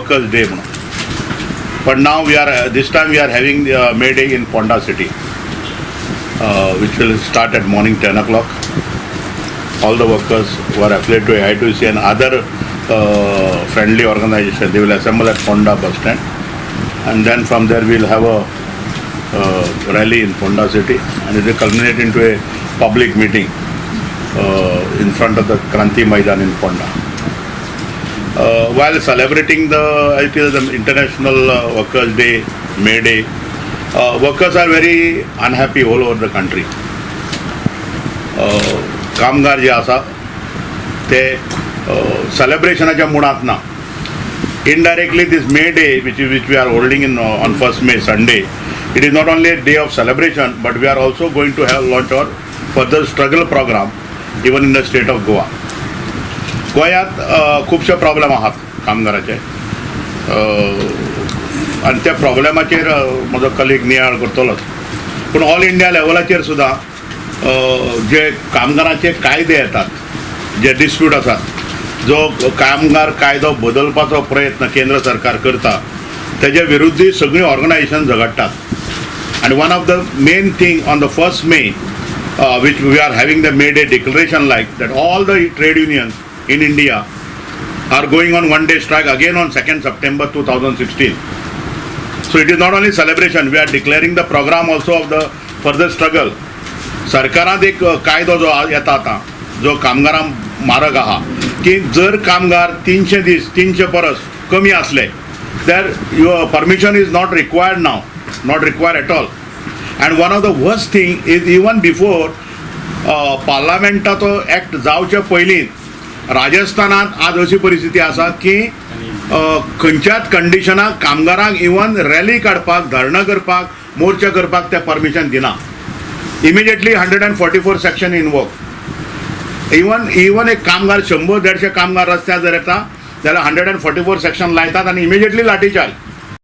Workers Day म्हणून. But now we are this time we are having May Day in Ponda city, which will start at morning 10 o'clock. All the workers who are affiliated to AITUC and other friendly organization, they will assemble at Ponda bus stand. And then from there we will have a rally in Ponda city, and it will culminate into a public meeting in front of the Kranti Maidan in Ponda. While celebrating the it is the International Workers' Day, May Day, workers are very unhappy all over the country. कामगार जे आसा ते सेलेब्रेशनाच्या मुडांत ना. Indirectly, this May Day, which we are holding in on 1st May, Sunday, it is not only a day of celebration, but we are also going to have launch our further struggle program even in the state of Goa. गोंयांत खुबशे problem आहात कामगाराचे आनी त्या प्रॉब्लेमाचेर म्हजो colleague नियाळ करतलोच. पूण all India लेवलाचेर सुद्दां जे कामगारांचे कायदे येतात, जे डिस्प्यूट आसात, जो कामगार कायदो बदलपाचो प्रयत्न केंद्र सरकार करता, तेजे विरुद्ध सगळीं ऑर्गनायझेशन झगडटात. आनी one of the main thing on the 1st May, which we are having the May Day declaration, like that all the trade unions in India are going on one day strike again on 2nd September 2016. So it is not only celebration, we are declaring the program also of the further struggle. सरकारांत एक कायदो जो येता आतां, जो कामगारांक मारक आहा, की जर कामगार 300 दीस, 300 परस कमी आसले, there your permission is not required now, not required at all. And one of the worst thing is, even before पार्लमेंटाचो एक्ट जावचे पयलीं राजस्थानात आज अशी परिस्थिती आसा की खंयच्याच कंडिशनाक कामगारांक इवन रॅली काडपाक, धरणां करपाक, मोर्चा करपाक ते परमिशन दिना. Immediately 144 section invoke. Even एक कामगार, 100 150 कामगार रस्त्यार जर येता जाल्यार 144 सेक्शन लायतात आनी इमिजिएटली लाठीचार्ज.